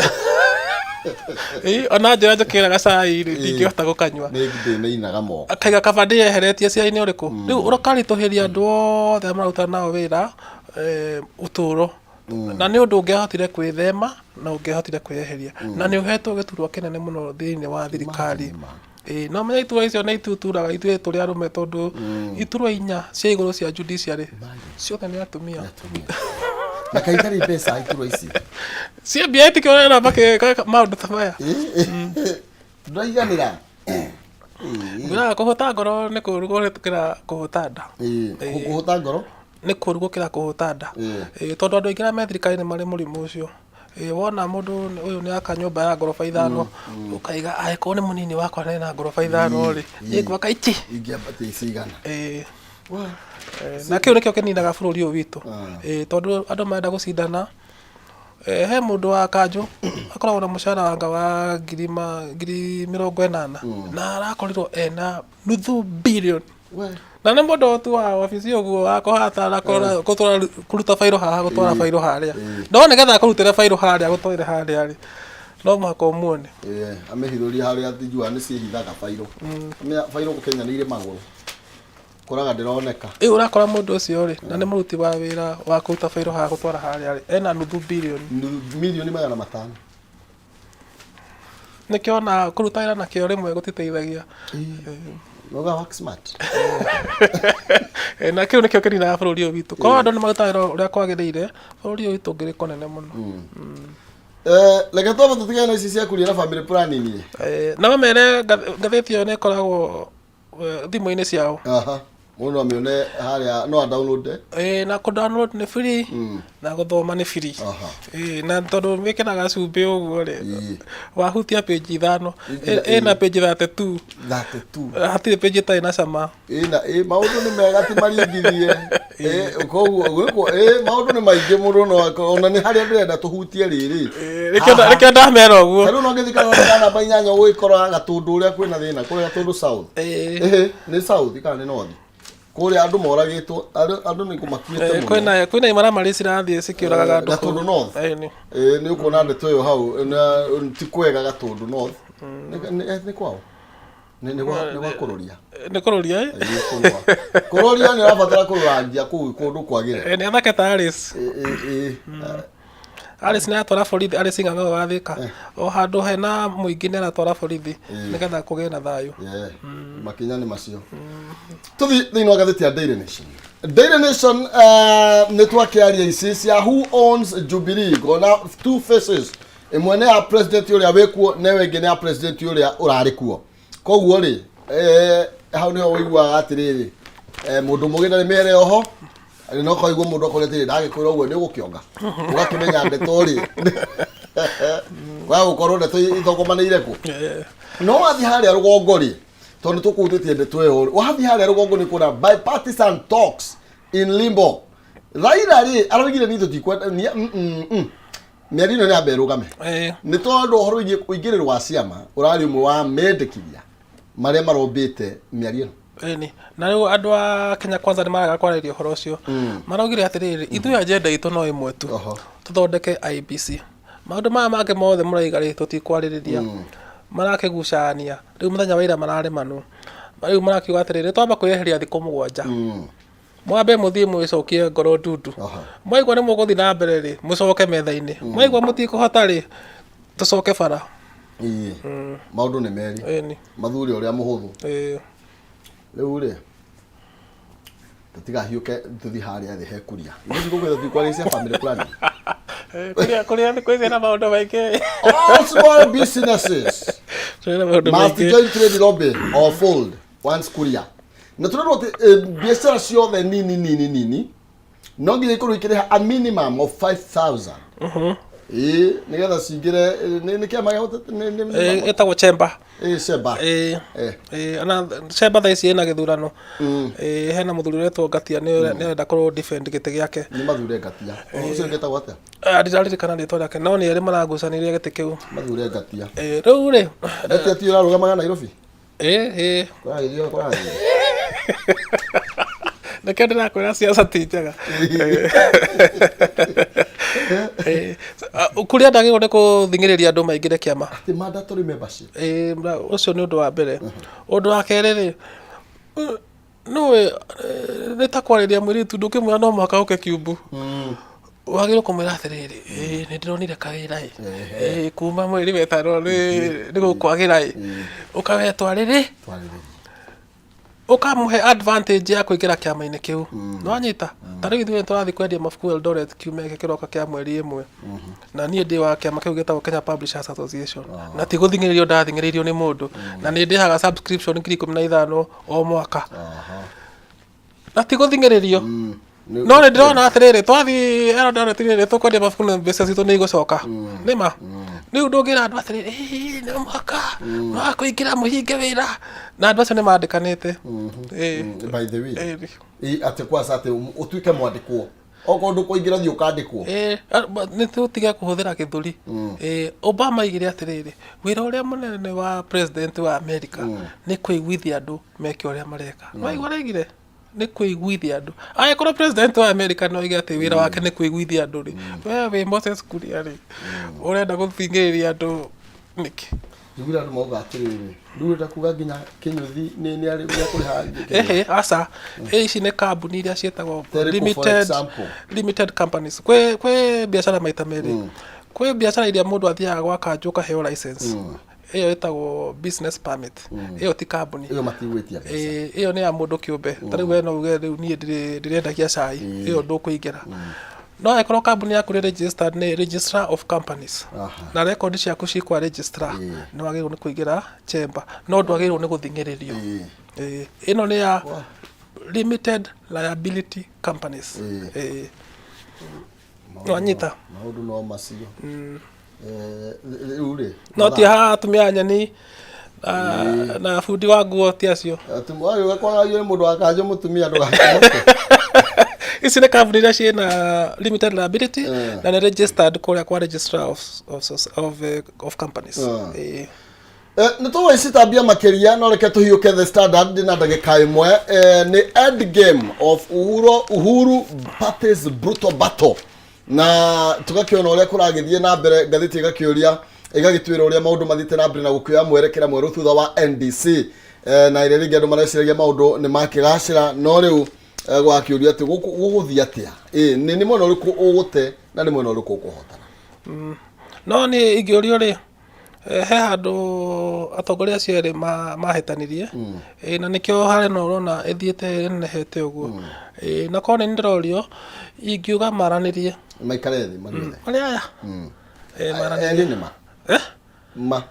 Ona njĩra njũkĩra gacai rĩ, ndingĩhota gũkanyua. Nĩ ndĩnainaga moko. Akaiga kaba ndĩyeheretie ciainĩ ũrĩkũ. Rĩu ũkaritũhĩria andũ othe arĩa mararuta nao wĩra ũtũũro. Na nĩ ũndũ ũngĩahotire kwĩthema na ũngĩahotire kwĩyeheria. Na nĩ ũhetwo gĩturwa kĩnene mũno thĩinĩ wa thirikari. No menya iturwa icio nĩ ituturaga ithuĩ tũrĩ arũme, tondũ iturwa 4 cia igũrũ cia judiciary ciothe nĩ atumia. Na kaĩ itarĩ mbeca iturwa ici? Cia mbia itikĩonana makĩka maũndũ ta maya. Ndũraiganĩra. Ngwĩraga kũhũta ngoro nĩ kũũru gũkĩra kũhũta nda. Kũhũta ngoro? Nĩ kũũru gũkĩra kũhũta nda. Tondũ andũ aingĩ arĩa me thirikari-inĩ marĩ mũrimũ ũcio. Wona mũndũ ũyũ nĩ aka nyũmba ya ngoroba 5, ũkaiga angĩkorwo nĩ mũnini wakwa na ena ngoroba 5 rĩ, niĩ ngwaka ici. Ingĩambatia ici igana. Na kĩu nĩkĩo kĩninaga bũrũri ũyũ witũ. Tondũ andũ marenda gũcindana. He mũndũ wa kanjũ akoragwo na mũcara wanga wa 80,000 na arakorirwo ena nuthu bilioni. Na nĩ mũndũ tu wa wabici ũguo wa kũhata na gũtwara kũruta bairũ haha gũtwara bairũ harĩa. No nĩgetha akũrutĩre bairũ harĩa agũtwarĩre harĩa rĩ, no mũhaka ũmuone. Amĩhithũrie harĩa njua nĩ ciĩhithaga bairũ. Bairũ Kenya nĩ irĩ magũrũ. Koraga ndĩroneka. Rĩu ũrakora mũndũ ũcio rĩ, na nĩ mũruti wa wĩra wa kũruta bairũ haha gũtwara harĩa rĩ, ena nuthu bilioni. Milioni 500. Nĩkĩo ona kũruta wĩra nakĩo rĩmwe gũtiteithagia. Noga work smart. Na kĩu nĩkĩo kĩninaga bũrũri ũyũ witũ. Korwo andũ nĩ marutaga wĩra ũrĩa kwagĩrĩire, bũrũri ũyũ witũ ũngĩrĩ kũnene mũno. Reke twambe tũtigane na ici cia kũrĩa na family planning. Na mamere ngathĩti ĩyo nĩ ĩkoragwo thimũ-inĩ ciao. Mũndũ no amĩone harĩa, no a download. Na kũ download nĩ free, na gũthoma nĩ free. Na tondũ wĩkĩraga cumbĩ ũguo rĩ, wahutia page 5, ĩna page 32. 32. Hatirĩ page ĩtarĩ na cama. Ĩna, maũndũ nĩ mega ti maringithie. Koguo, gwĩkwo, maũndũ nĩ maingĩ mũno, no akorwo, ona nĩ harĩa ndĩrenda tũhutie rĩrĩ. Nĩkĩo ndamera ũguo. Ta rĩu no ngĩthiĩ karora namba 8 ũgĩkora Gatũndũ ũrĩa kwĩna thĩna, kũrĩa Gatũndũ South. Nĩ South kana nĩ North? Kũrĩa andũ moragĩtwo, andũ nĩ kũmakuĩte mũno. Kwĩna imaramari cirathiĩ cikĩũragaga andũ Gatũndũ kũu. North. Nĩ. Nĩ ũkuona ndeto ĩyo hau, na ti kwega Gatũndũ North. Nĩ kwao? Nĩ gwa kũrũria. Nĩ kũrũria, ĩ? Nĩ kũrũa. Kũrũria nĩ ũrabatara kũrũrangia kũu kũndũ kwagĩre. Nĩ athake ta Alice. Alice nĩ aratwara borithi, Alice Ng'ang'a wa Thika. O handũ hena mũingĩ nĩ aratwara borithi nĩgetha kũgĩe na thayũ. Makinya nĩ macio. Tũthiĩ thĩinĩ wa ngathĩti ya Daily Nation. Daily Nation, nĩ twakĩaria ici cia who owns Jubilee, ngona two faces. Ĩmwe nĩ ya president ũrĩa wĩkuo na ĩyo ĩngĩ nĩ ya president ũrĩa ũrarĩ kuo. Koguo rĩ, hau nĩho ũiguaga atĩrĩrĩ, mũndũ mũgĩ ndarĩ mĩere oho, no koiguo mũndũ akorwo atĩrĩ ndagĩkwĩra ũguo nĩ ũgũkĩonga. Ũgakĩmenya ndeto rĩ, kwaga gũkorwo ndeto ithogomanĩire kũ. No wathiĩ harĩa rũgongo rĩ, Tondũ tũkũhutĩtie ndeto ĩyo wathiĩ harĩa rũgongo nĩ kuona bipartisan talks in limbo. Raila rĩ araugire niĩ tũtikwenda mĩario ĩno nĩ yambe ĩrũgame. Nĩ tondũ ũhoro wĩgiĩ ũingĩrĩro wa ciama ũrarĩ ũmwe wa mendekithia marĩa marombĩte mĩario ĩno. Ĩni. Na rĩu andũ a Kenya Kwanza nĩ marega kwarĩria ũhoro ũcio. Maraugire atĩrĩrĩ, ithuĩ agenda itũ no ĩmwe tu. Tũthondeke IEBC. Maũndũ maya mangĩ mothe mũraiga rĩ, tũtikwarĩrĩria. Marakĩgucania. Rĩu mũthenya wa ira mararemanwo. Rĩu marakiuga atĩrĩrĩ, twamba kwĩyeheria thikũ 7. Mwambe mũthiĩ mwĩcokie ngoro ndundu. Mwaigua nĩ mũgũthiĩ na mbere rĩ, mũcoke metha-inĩ. Mwaigua mũtikũhota rĩ, tũcoke bara. Ĩĩ. Maũndũ nĩ merĩ. Ĩni. Mathure ũrĩa mũhũthũ. Ĩĩ. Rĩu rĩ, tũtigahiũke tũthiĩ harĩa thĩ he kuria. Ithuĩ tũgũkwĩra tũtikwarĩria cia family planning. Kũrĩa kũrĩa thikũ ici na maũndũ maingĩ. All small businesses Twĩna maũndũ must maingĩ. join trade lobby or fold once kuria. Na tũrerwo atĩ biacara ciothe nini nini nini no nginya ikorwo ikĩrĩha a minimum of 5000. Ĩĩ, nĩgetha cingĩre nĩ kĩama gĩa Ĩtagwo chamber. Ĩĩ, Sheba. Ĩĩ. Ĩĩ, ona chamber thaa ici ĩna gĩthurano. Ĩĩ, hena mũthuri ũretwo Ngatia nĩ arenda kũ defend gĩtĩ gĩake. Nĩ mathure Ngatia. Ũcio ũngĩ atĩa? Ndiraririkana rĩtwa rĩake no nĩ erĩ maragucanĩria gĩtĩ kĩu. Mathure Ngatia. Ĩĩ, rĩu rĩ. Ngatia ti ũrarũgamaga Nairobi? Ĩĩ, ĩĩ. Kũragĩthio kũragĩthio. Nĩkĩo ndĩrakwĩra ciaca ti njega. Kuria ndagĩrĩirwo nĩ kũthing'ĩrĩria andũ maingĩre kĩama. Atĩ mandatory membership. Ĩĩ, ũcio nĩ ũndũ wa mbere. Ũndũ wa kerĩ rĩ, nĩũĩ nĩ ta kwarĩria mũirĩtu ndũngĩmwĩra no mũhaka ũke kiumbu. Wagĩrĩirwo kũmwĩra atĩrĩrĩ, ĩĩ nĩ ndĩronire kawĩra ĩ, ĩĩ kuma mweri wetano nĩ gũkwagĩra ĩ, ũkawetwa rĩrĩ, ũkamũhe advantage ya kũingĩra kĩama-inĩ kĩu. Nĩwanyita? Ta rĩu ithuĩ nĩtũrathiĩ kwendia mabuku Eldoret kiumia gĩkĩ kĩroka kĩa mweri 1. Na niĩ ndĩ wa kĩama kĩu gĩtagwo Kenya Publishers Association. Na ti gũthing'ĩrĩrio ndathing'ĩrĩirio nĩ mũndũ. Na nĩ ndĩhaga subscription 15,000 o mwaka. Na ti gũthing'ĩrĩrio. No nĩ ndĩrona atĩrĩrĩ, twathiĩ Eldoret rĩrĩ tũkwendia mabuku na mbeca citũ nĩ igũcoka. Nĩ ma? Rĩu ndũngĩra andũ atĩrĩrĩ, ĩĩ no mũhaka mwaga kũingĩra mũhinge wĩra. Na andũ acio nĩ mandĩkanĩte. Ĩĩ. By the way. Ĩĩ, atĩ kwanza atĩ ũtuĩke mwandĩkwo. Okorwo ndũkũingĩra thiĩ ũkandĩkwo. Ĩĩ, nĩ tũtige kũhũthĩra gĩthũri. Ĩĩ, Obama aigire atĩrĩrĩ, wĩra ũrĩa mũnene wa president wa America nĩ kũiguithia andũ meke ũrĩa mareka. Nĩwaigua araigire? Nĩ kũiguithia andũ. Angĩkorwo president wa America no oige atĩ wĩra wake nĩ kũiguithia andũ rĩ, we wĩ Moses Kuria rĩ, ũrenda gũthing'ĩrĩria andũ nĩkĩ? Njiguire andũ mauga atĩrĩrĩ, rĩu ũrenda kuga nginya Kĩnyũthi nĩ nĩ arĩ nĩ akũrĩha Ehe, aca. Ici nĩ kambuni iria ciĩtagwo Terĩkũ, for limited, example? limited companies. Kwĩ kwĩ biacara maita merĩ. Kwĩ biacara iria mũndũ athiaga gwa kanjũ ũkaheo license. Ĩyo ĩtagwo business permit. Ĩyo ti kambuni. Ĩyo matigwĩtia mbeca. Ĩĩ, ĩyo nĩ ya mũndũ kĩũmbe. Ta rĩu we no uge rĩu niĩ ndĩrendagia cai, ĩyo ndũkũingĩra. No angĩkorwo kambuni yaku nĩ registered nĩ registrar of companies na record ciaku ciĩ kwa registrar, nĩ wagĩrĩirwo nĩ kũingĩra chamber, no ndwagĩrĩirwo nĩ gũthing'ĩrĩrio. Ĩĩ, ĩno nĩ ya limited liability companies. Ĩĩ. Nĩwanyita? Maũndũ no macio. Rĩu rĩ, No ti haha atumia a nyeni na bundi wa nguo ti acio. Atumia kwagagio nĩ mũndũ wa kanjũ mũtumia ndũgakĩmoke. Ici nĩ kambuni iria ciĩna limited liability na nĩ registered kũrĩa kwa registrar of companies. Ĩĩ. Nĩ tũgũgĩcitambia makĩria no reke tũhiũke The Standard ndĩ na ndagĩka 1. Nĩ end game of Uhuru Party's brutal battle, na tũgakĩona ũrĩa kũragĩthiĩ na mbere. Ngathĩti ĩgakĩũria, ĩgagĩtwĩra ũrĩa maũndũ mathiĩte na mbere na gũkĩoya mwerekera mwerũ thutha wa NDC, na ĩrĩa rĩngĩ andũ mareciragia maũndũ nĩ makĩgacĩra, no rĩu gwakĩũrio atĩ gũgũthiĩ atĩa. Ĩ nĩ mwena ũrĩkũ ũgũte na nĩ mwena ũrĩkũ ũkũhotana? No niĩ ingĩũrio rĩ, he handũ atongoria acio erĩ mahĩtanirie. Ĩĩ, na nĩkĩo harĩa no ũrona ĩthiĩte ĩnenehete ũguo. Ĩĩ, na korwo nĩ niĩ ndĩrorio, ingiuga maranĩrie. Maikare thĩ maruge. Marĩ aya. Ĩĩ, maranĩrie. Erĩ nĩ ma. Eh? Ma.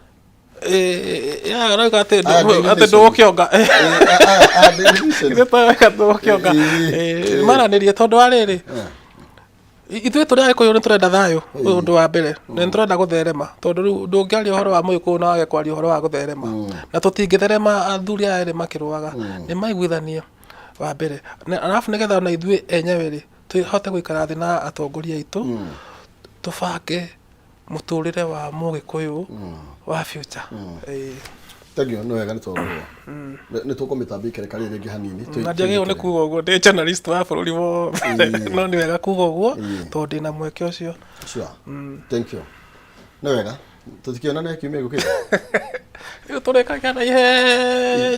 Ĩĩ, aya aroiga atĩ Aya, Daily atĩ Nation. ndũgũkĩonga. Aya, Daily Nation. Ithe toĩ atĩ ndũgũkĩonga. Ĩĩ. Ĩĩ, maranĩrie tondũ wa rĩrĩ. Ithuĩ tũrĩ Agĩkũyũ nĩ tũrenda thayũ, ũndũ wa mbere na nĩ tũrenda gũtherema, tondũ rĩu ndũngĩaria ũhoro wa Mũgĩkũyũ na wage kwaria ũhoro wa gũtherema, na tũtingĩtherema athuri aya erĩ makĩrũaga, nĩ maiguithanie wa mbere. Na arabu nĩgetha ona ithuĩ enyewe rĩ, tũhote gũikara thĩ na atongoria aitũ, tũbange mũtũrĩre wa Mũgĩkũyũ wa future. Ĩĩ. Thank you, nĩ wega nĩ tondũ nĩ tũkũmĩtambia ikereka rĩrĩ rĩngĩ hanini. Na ndiagĩrĩirwo nĩ kuga ũguo, ndĩ journalist wa bũrũri wothe, no nĩ wega kuga ũguo tondũ ndĩna mweke ũcio. Sure. Thank you. Nĩ wega. Tũtikĩonana kiumia gĩũkĩte. Rĩu tũrĩkagia na ihenya.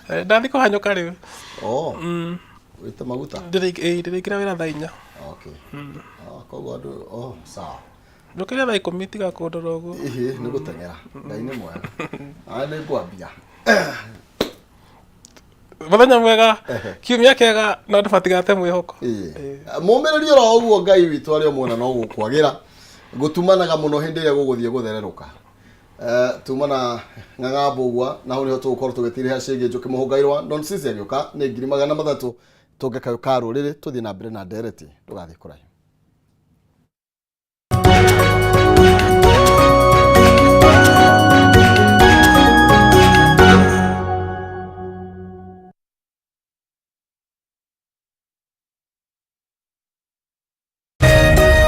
Ndathiĩ kũhanyũka rĩu. Oh. Wĩte maguta. Ndĩrĩingĩra wĩra thaa 4. Okay. Ah, koguo andũ, oh, sawa. Ndũkĩre thaa 10 tiga kũndora ũguo. Ĩhĩ, nĩ gũteng'era. Ngai nĩ mwega. Ah, nĩ ngwambia. Mũthenya mwega, kiumia kĩega, na andũ matigate mwĩhoko. Ĩĩ. Mũmĩrĩrie oro ũguo Ngai witũ arĩ o mwena no gũkwagĩra. Gũtumanaga mũno hĩndĩ ĩrĩa gũgũthiĩ gũthererũka. Tuma na Ng'ang'a Mbũgua na hau nĩho tũgũkorwo tũgĩtirĩha ciĩgiĩ Njũkĩ Mũhũngairwa Don Sisi agĩũka nĩ 300,000 tũnge kayũ ka rũrĩrĩ tũthiĩ na mbere na ndereti ndũgathiĩ kũraihu.